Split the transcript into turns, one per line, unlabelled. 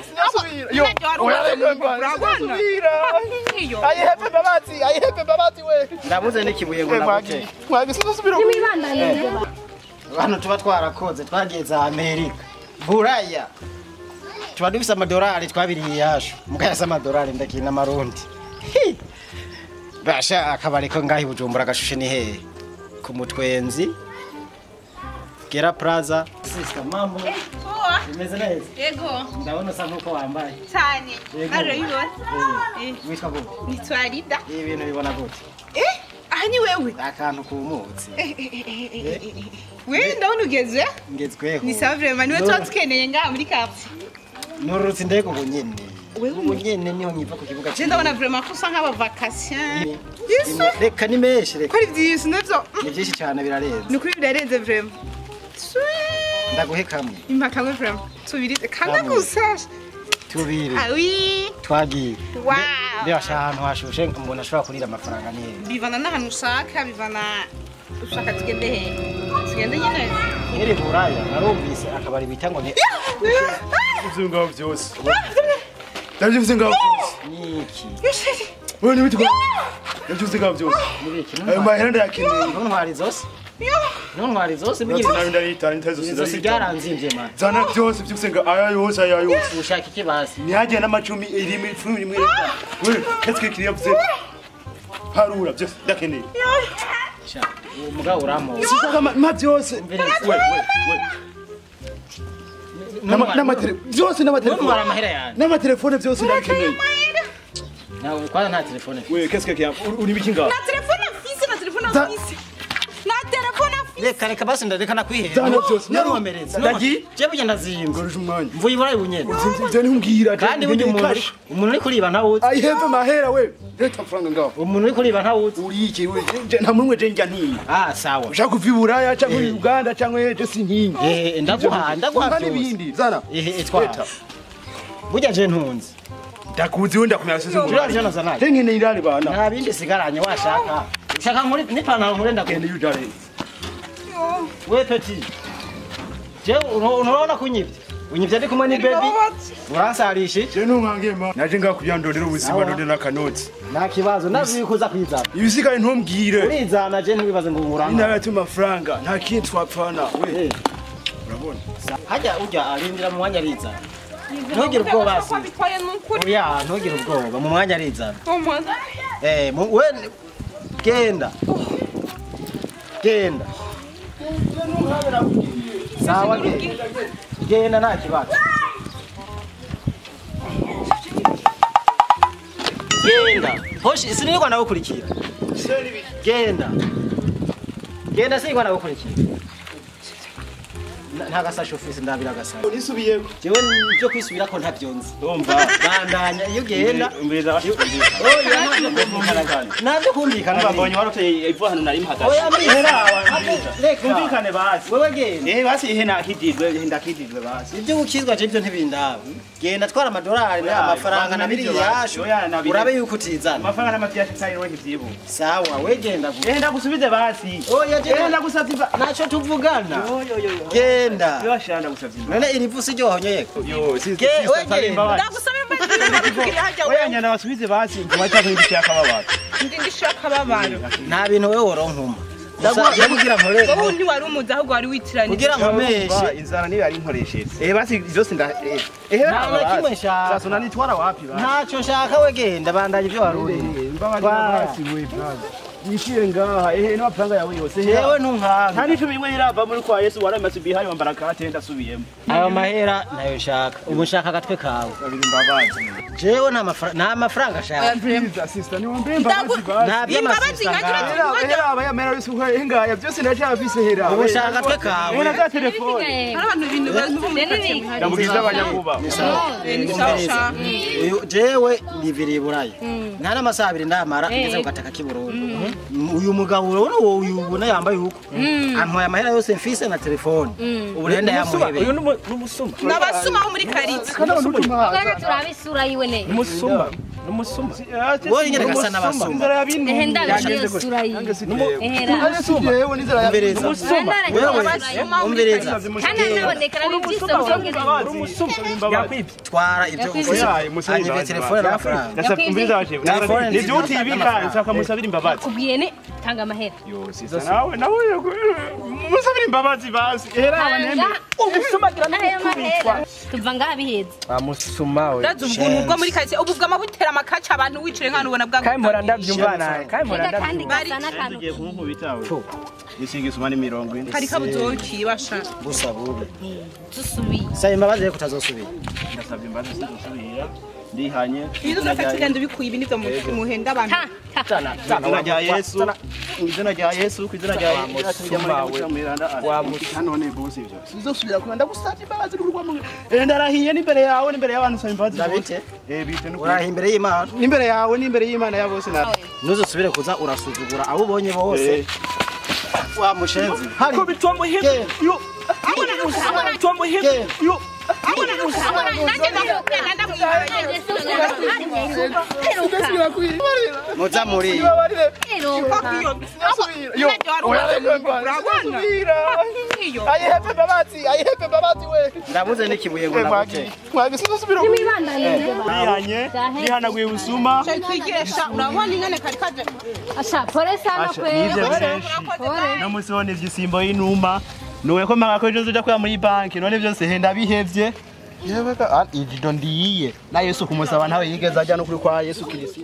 Sinasubira. Yo. Sinasubira. Ayihepe babazi, ayihepe babazi we.
Ndabuze n'ikibuye ngo naguteke.
Mwagi sinasubira.
Nimibandanye.
Abantu tuba twarakoze twagiye za Amerika. Buraya. Tuba dufise amadolari twabiriye yashu. Mukayasa amadolari ndakina amarundi. Basha akabari ko ngahi Bujumbura gashushe ni hehe? Ku Mutwenzi. Gera Plaza. Sister mambo.
Poa.
Imeze neza?
Yego.
Ndabona usa nkuko wambaye.
Cyane. Arabibona.
Witwa gute?
Nitwa Rida.
Ibi bintu bibona gute?
Aha ni wewe.
Akantu kumutse.
We ndabona ugeze?
Ngezweho.
Ni sawa vraiment niwe tuba tukeneye ngaha muri quartier.
Nurutse indege ubu nyene. Ubu nyene niho nkiva ku kibuga.
Je ndabona vraiment ko usa nk'aba vacations. Yesu.
Reka ni menshi reka.
Ko ari byinshi navyo.
Ni byinshi cyane birarenze.
Ni kuri birarenze vraiment.
Ndaguhe kamwe.
Impa kamwe vraiment. Tubiri kamwe gusa.
Tubiri.
Ah oui.
Twagiye.
Wow.
Ndebasha ahantu hashushe umuntu ashobora kurira amafaranga ni hehe?
Bivana n'ahantu ushaka, bivana ushaka tugende hehe. Tugende nyine.
Nkiri Buraya narumvise akabari bita ngo ni
ivyo ngaho byose. Ndavyuze ngaho byose.
Niki?
Wewe ni bitwa. Ndavyuze ngaho byose.
Nibiki?
Ayo mahera ndayakeneye.
Ntwari zose. Ntwari zose
bigira. Ndayita ntazo
zose byaranzimvye man.
Zana byose byose nga aya yose aya yose.
Ushaka iki basi?
Nihagiye n'amacumi irimi icumi rimwe. Wewe qu'est-ce qu'il y a vous harura byose ndakeneye.
Sha, umugabo uramo.
Sishaka ma byose. We we. N'amatere byose n'amatelefone.
Ntwara amahera yanjye.
N'amatelefone byose ndakeneye.
Nawe kwanza nta telefone.
We qu'est-ce qu'il y a uri biki ngaho?
Na telefone afise, na telefone afise. Na telefone afise.
Reka reka basi ndareka nakwihera.
Zana byose.
Nyarumereza.
Ndagiye.
Je burya ndazimba.
Ngoruje umwanya.
Mvuye iburayi bunyene.
Ivyo ntumbwira.
Kandi burya umuntu uri kuriba ntawuzi.
Ayiheve mahera we. Leta amafaranga ngaho.
Umuntu uri kuriba ntawuzi.
Uri iki we? Nta munwe je njya ntinya.
Ah sawa.
Ushaka kuva Iburaya cyangwa Uganda cyangwa je sinkingi.
Ndaguha ndaguha
byose. N'ibindi zana.
Twara. Burya je ntunze.
Ndakuzi we ndakumira sese ngo.
Uraje nazana.
Je nkeneye irari bana.
Nta bindi sigaranye washaka. Ushaka nkuri n'ipantaro nkure
ndagenda yujare.
We petit. Je unaona kunyivye. Unyivye ndi kumwe ni baby. Uransarishije.
Je ntunkangiye ma. Naje ngakubyandondera ubuzima ndonde n'akanoti.
Nta kibazo nazikuza kwizana.
Ibisigaye ntumbwire.
Urizana je ntubibaze ngo nguranga.
Intara y'amafaranga nta kintu twapfana we. Urabona?
Hajya ujya arindira mu mwanya arizana. Ntugire ubwoba si. Oya ntugire ubwoba mu mwanya arizana. We genda. Genda. Sawa genda. Genda nta kibazo. Genda. Hoshi sinirwa nagukurikira. Genda. Genda sinirwa nagukurikira. Nta gasashe ofisi ndabira gasashe.
Nisubiyeko.
Jewe byo kwisubira ko ntavyonzi.
Ndumva.
Bandanya iyo ugenda.
Umviriza.
Oya ntabyo kumvikana.
Mbonye waruteye ivu hano nari mpagaze.
Oya mbihera. Reka
kumvikane basi.
Wewe genda.
Basi ihe nakididwe ndakididwe basi.
Ibyo gukizwa je byo ntibindaba. Genda twara amadolari amafaranga na biriya yashu. Urabe yuko utizana.
Amafaranga n'amavyashe cyane ntivyibuka.
Sawa we genda gusa.
Genda gusubize basi.
Oya
genda gusavye.
Naco tuvugana. Genda.
Yoshanda gusavye.
None iri vusi ryo honyeko.
Yo si si.
Ndagusaba imbabazi.
Oya nyana basubize basi nguma cyako ndishaka babara.
Ndi ndishaka babara.
Nta bintu wewe woronkuma. Ndaguha kugira nkorere.
Wowe nti wari umuzi ahubwo wari witiranye.
Kugira nkomeshe
inzara niyo yari nkoresheje. Basi byose nda
nta kimwe nshaka.
Sasa unanitwara wapi basi?
Ntacyo nshaka we genda bandanye ibyo wari uri.
Imbabazi basi we brother. Nishiye ngaha n'amafaranga yawe yose.
Jewe ntunkanga.
Nta n'icumi imwe irava muri kwa Yesu waramaze bihaye wambara karate ndasubiyemo.
Ayo mahera nayo nshaka. Ubu nshaka agatwe kawe.
Babiri imbabazi.
Jewe nta mafaranga nshaka.
Please sister ni wombe imbabazi basi.
Nta
imbabazi nkagira
Hera aba yamera yose ngaya byose ndacyafise hera.
Ubu nshaka agatwe kawe.
Hera za telefone.
Hari abantu ibintu bantu bo muri quartier.
Ndamugiza abanyakuba.
Uyu jewe niviriye Buraya. Nta n'amasaha abiri ndamara ngeze ku gataka k'i Burundi. Uyu mugabo urabona uwo uyu ubona yambaye uko antwaye amahera yose mfise na telefone ubu rero ndayamuhebeye.
Uyu n'umusuma.
N'abasuma bo muri quartier.
Kana turabe isura yiwe neza.
Umusuma. N'umusuma.
Wowe nyene gasa n'abasuma.
Inzara yabintu.
Ehe ndabyo sura yiwe. Ehera.
Yewe n'inzara yabintu.
Umvereza. Wewe umvereza.
Kandi anabonekera n'ibyiso byongera.
Umusuma. Yakwibye.
Twara ibyo ufise. Anyibye telefone n'amafaranga.
Ndasabye umviriza waje.
Telefone
Nivyo utibika nshaka musabira imbabazi.
Kubwiye ne tanga amahera.
Yo sisa nawe nawe musabira imbabazi basi. Era abanembe.
Umusuma gira
Ayo
n'ukubitwa.
mahera. Tuva ngaha biheze.
Amusuma we.
Urazi ubuntu bwo muri karitsiye ubu bwama butera amakaca abantu wicare nk'ahantu ubona bwa
Kandi mpora ndabyumva nawe. Kandi mpora
Ega kandi
ndabyumva.
gasa n'akantu.
Tugiye kunkubita we. Nishinga isuma ni 40.
Kari kabuzoki basha.
Gusa bube.
Dusubiye.
Saba imbabazi reko utazosubira.
Ndasabye imbabazi sinzosubira. Ndihanye.
Ibintu byose tugenda ubikuye ibi nivyo muhenda abantu.
Ta ta.
Izina rya Yesu. Izina rya Yesu, ku izina rya Yesu.
Wa musuma.
None bosi ivyo. Sinzosubira kuba ndagusabye imbabazi n'urwa mu. Ndarahiye n'imbere yawe n'imbere y'abantu saba imbabazi.
Ndabite.
Bite no.
Uraha imbere y'Imana.
N'imbere yawe n'imbere y'Imana ya bose na.
Ntuzosubire kuza urasuzugura abo ubonye bose. Wa mushenzi. Hari.
Kubitwa muhimbi. Yo. Kubitwa muhimbi. Yo.
Nanjye ndamubwira ndamwihaye.
Muza muri.
Yo. Ayihepe imbabazi, ayihepe imbabazi we.
Ndabuze n'ikibuye ngo ndagute.
Mwagi sinzosubira.
Nimibandanye.
Ndihanye, ndihanaguye ubusuma.
Twigiresha urabona ingene kari kaje.
Asha pole sana kweli.
Nivyo benshi. No musi wone ivyisimbo y'inuma. Nuwe ko mara ko ejo nzoja kuya muri banki none byose henda bihevye. Yewe ka ijido ndiye. Na Yesu kumusaba ntawe yigeze ajya no kuri kwa Yesu Kristo.